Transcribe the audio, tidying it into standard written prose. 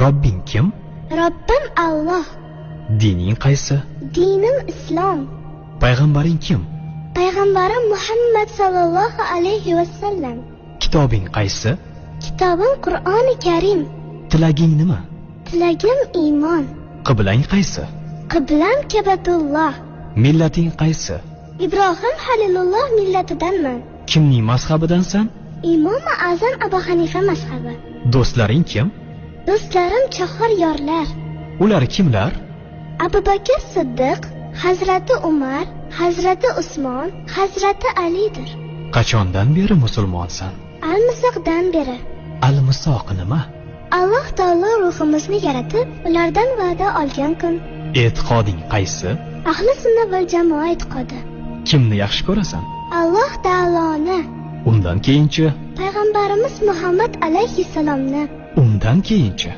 Robbing kim? Robbim Alloh. Dining qaysi? Dinim Islom. Payg'ambaring kim? Payg'ambarim Muhammad sallallohu alayhi va sallam. Kitobing qaysi? Kitobim Qur'oni Karim. Tilaging nima? Tilagim iymon. Qiblang qaysi? Qiblam Kabatulloh. Millating qaysi? Ibrohim Halilulloh millatidanman. Kimning mazhabidansan? Imomi Azam Abu Hanifa mazhabi. Do'stlaring kim? Do'stlarim chahar yorlar. Ular kimlar? Abu Bakr Siddiq, Hazrati Umar, Hazrati Usmon, Hazrati Alidir. Qachondan beri musulmonsan? Al-Misoqdan beri. Al-Misoq nima? Alloh taolo ruhimizni yaratib, ulardan va'da olgan kun. E'tiqoding qaysi? Ahli sunna val jamoa e'tiqodi. Kimni yaxshi ko'rasan? Alloh taoloni. Undan keyinchi? Payg'ambarimiz Muhammad alayhissalomni. Undan keyinchi?